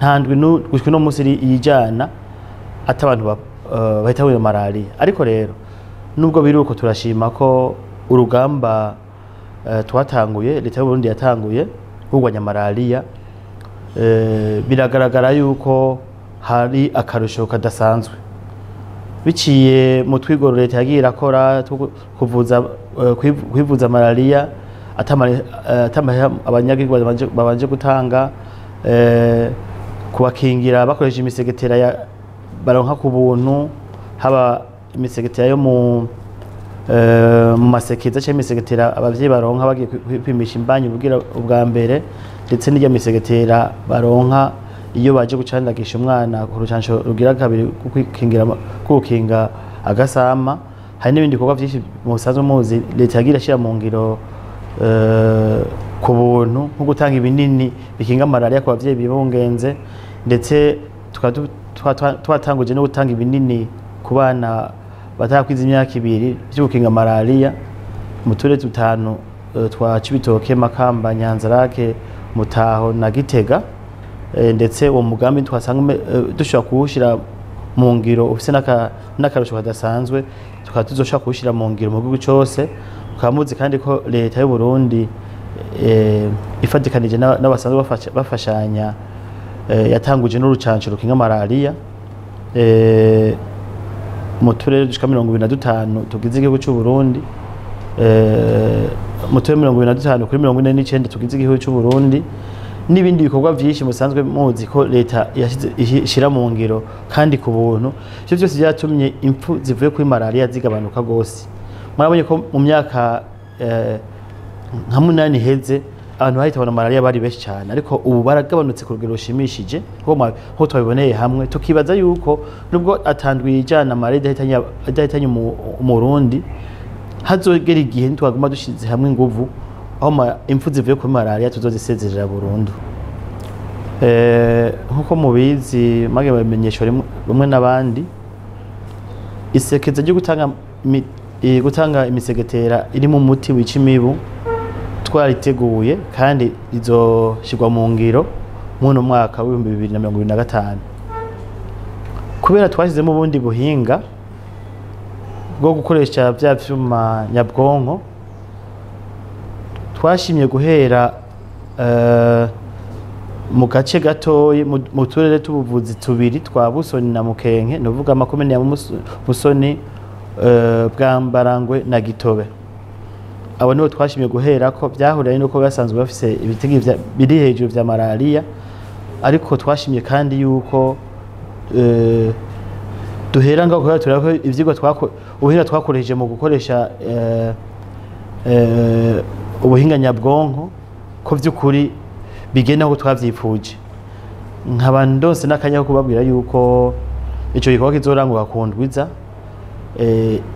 Nta ndwi gushika uno munsi yijana ata abantu bahita iyo malaria. Ariko rero nubwo biri uko, turashima ko urugamba twatanguye, leta y'u Burundi yatanguye kurwanya malaria, biragaragara yuko hari akarusho kadasanzwe biciye mu twigoro leta yagiye irakora kuvuza, kwivuza malaria atamahera abanyagihugu babanje gutanga, kubakingira bakoresheje imisegetera baronka ku buntu, haba imisegetera yo mu masekeza cyangwa imisegetera abavyeyi baronka bagiye kwipimisha imbanyi ubwira ubwa mbere, ndetse n'irya misegetera baronka iyo baje gucandagisha umwana ku rucanco rugira kabiri gukinga agasama. Hari n'ibindi bikorwa vyinshi musanzwe muzi leta yagiye irashira mu ngiro ku buntu, nko gutanga ibinini bikinga malaria ku bavyeyi bibungenze, ndetse tukaba twatanguje no gutanga ibinini ku bana batarakwiza imyaka 2 vyo gukinga malaria mu turere dutanu twa Cibitoke, Makamba, Nyanzarake, Mutaho na Gitega. Ndetse uwo mugambi twasanga dushobora kuwushira mu ngiro ufise n'akarusho kadasanzwe, tukaba tuzoshobora kuwushira mu ngiro mu gihugu cose. Mukaba muzi kandi ko leta y'u Burundi ifatikanije n'abasanzwe bafashanya, yatanguje n'urucanco rukinga malaria mu turere dushika 25 tugize igihugu c'u Burundi, mu turere 25 kuri 49 tugize igihugu c'u Burundi, n'ibindi bikorwa vyinshi musanzwe muzi ko leta ishira mu ngiro kandi ku buntu. Ivyo vyose vyatumye impfu zivuye kuri malaria zigabanuka gose. Murabonye ko mu myaka nka 8 iheze abantu bahitabona malaria bari benshi cyane, ariko ubu baragabanutse ku rugero rushimishije, nko twabiboneye hamwe, tukibaza yuko nubwo atandwi ijana malaria idahitanye umurundi, hazogera igihe ntitwaguma dushize hamwe inguvu aho impfu zivuye kuri malaria tuzozisezerera burundu. Nkuko mubizi mage bamenyeshwa bamwe n'abandi, isekeza ryo gutanga imisegetera irimo umuti wica imibu twariteguye kandi izoshirwa mu ngiro muno mwaka w'ibihumbi bibiri na mirongo ibiri na gatanu. Kubera twashyizemo ubundi buhinga bwo gukoresha bya vyuma nyabwonko, twashimye guhera mu gace gatoyi mu turere t'ubuvuzi tubiri twa Busoni na Mukenke, nuvuga amakomine ya Busoni, Bwambarangwe na Gitobe. Abo nibo twashimye guhera ko byahuranye nuko basanzwe bafise ibitigi biri hejuru vya malaria, ariko twashimye kandi yuko duhera ngaho kubera turako ivyigwa ubuhinga twakoresheje mu gukoresha ubuhinga nyabwonko ko vy'ukuri bigenda aho twavyipfuje. Nkaba ndose n'akanya ko kubabwira yuko ico gikorwa kizoranguka ku ndwiza,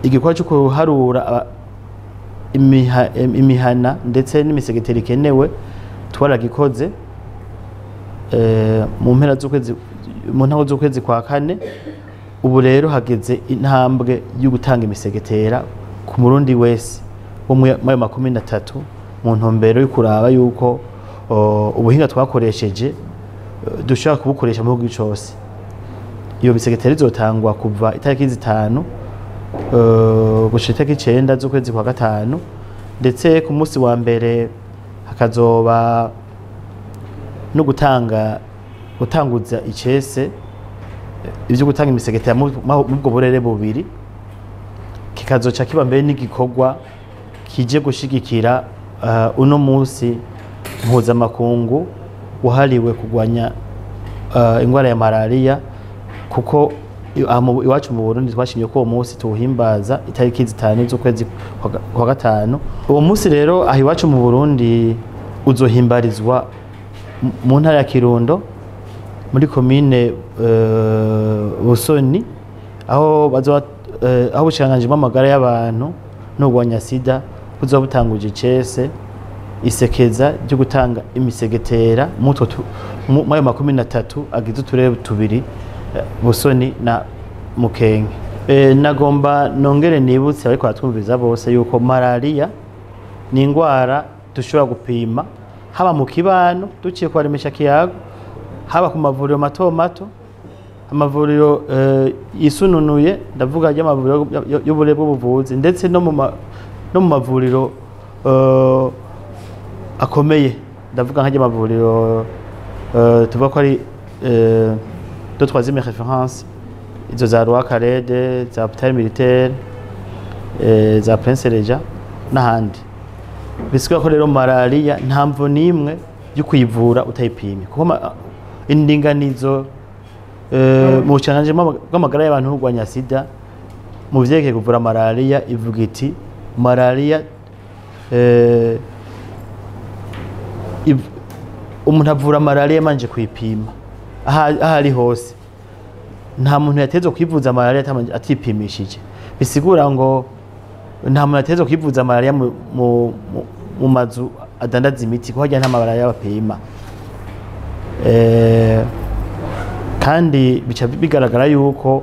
igikorwa cyo kuharura imihana ndetse n'imisegeteri ikenewe twaragikoze mu mpera z'ukwezi, mu ntango z'ukwezi kwa kane. Ubu rero hageze intambwe yo gutanga imisegetera ku murundi wese wo muri ayo 13 mu ntumbero yo kuraba yuko ubuhinga twakoresheje dushobora kubukoresha mu gihugu cose. Iyo misegetera izotangwa kuva itariki 5 gushika itariki 9 z'ukwezi kwa gatanu, ndetse ku munsi wa mbere hakazoba no gutanguza icese ivyo gutanga imisegetera mu bwo burere bubiri, kikazoca kiba mbere n'igikorwa kije gushigikira uno munsi mpuzamakungu wahariwe kurwanya ingwara ya malaria, kuko iwacu mu Burundi twashimye ko uwo munsi tuwuhimbaza itariki 5 z'ukwezi kwa gatanu. Uwo munsi rero aho iwacu mu Burundi uzohimbarizwa mu ntara ya Kirundo muri komine Busoni, aho aho ubushikiranganji bw'amagara y'abantu no kurwanya sida buzoba butanguje icese isekeza ryo gutanga imisegetera mu ayo 13 agize uturere tubiri, Busoni na Mukenke. Nagomba nongere nibutse ariko atwumviza bose yuko malaria ni ingwara dushobora gupima haba mu kibano duciye kwa remesha kiyago, Haba ku mavuriro mato mato, amavuriro yisununuye, ndavuga y'amavuriro y'ubure bw'ubuvuzi, ndetse no mu mavuriro akomeye, ndavuga nk'amavuriro tuvuga ko ari de troisième référence, izo za Roi Khaled, za Hôpital Militaire, za Prince Régent n'ahandi. Bisigura ko rero malaria nta mvo n'imwe yo kuyivura utayipimye, kuko indinganizo mu bushikiranganji bw'amagara y'abantu no kurwanya sida mu vyerekeye kuvura malaria ivuga iti malaria umuntu avura malaria yamanje kuyipima aho ari hose. Nta muntu yatezwe kwivuza malaria atipimishije. Bisigura ngo nta muntu yatezwe kwivuza malaria mu mazu adandaza imiti, kuko harya nta malaria bapima. Kandi bica bigaragara yuko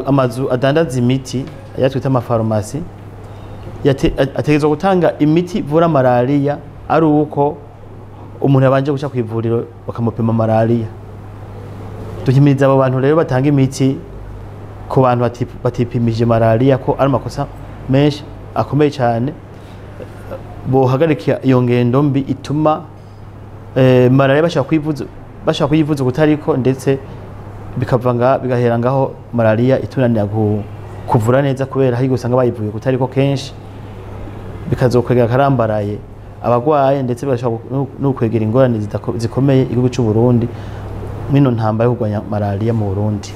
amazu adandaza imiti, ayo twita amafarumasi, ategerezwa gutanga imiti ivura malaria ari uko umuntu yabanje guca kw'ivuriro bakamupima malaria. Duhimiriza abo bantu rero batanga imiti ku bantu batipimije malaria ko ari amakosa menshi akomeye cyane, bohagarika iyo ngendo mbi ituma malaria bashaka kuyivuza kutariko, ndetse bikava bigahera ngaho malaria itunanira kuvura neza, kubera hari gusanga bayivuye kutariko kenshi, bikazokwegera karambaraye abagwaye, ndetse bashaka no kwegera ingorane zikomeye igihugu cy'u Burundi mwino ntamba yo kurwanya malaria mu Burundi.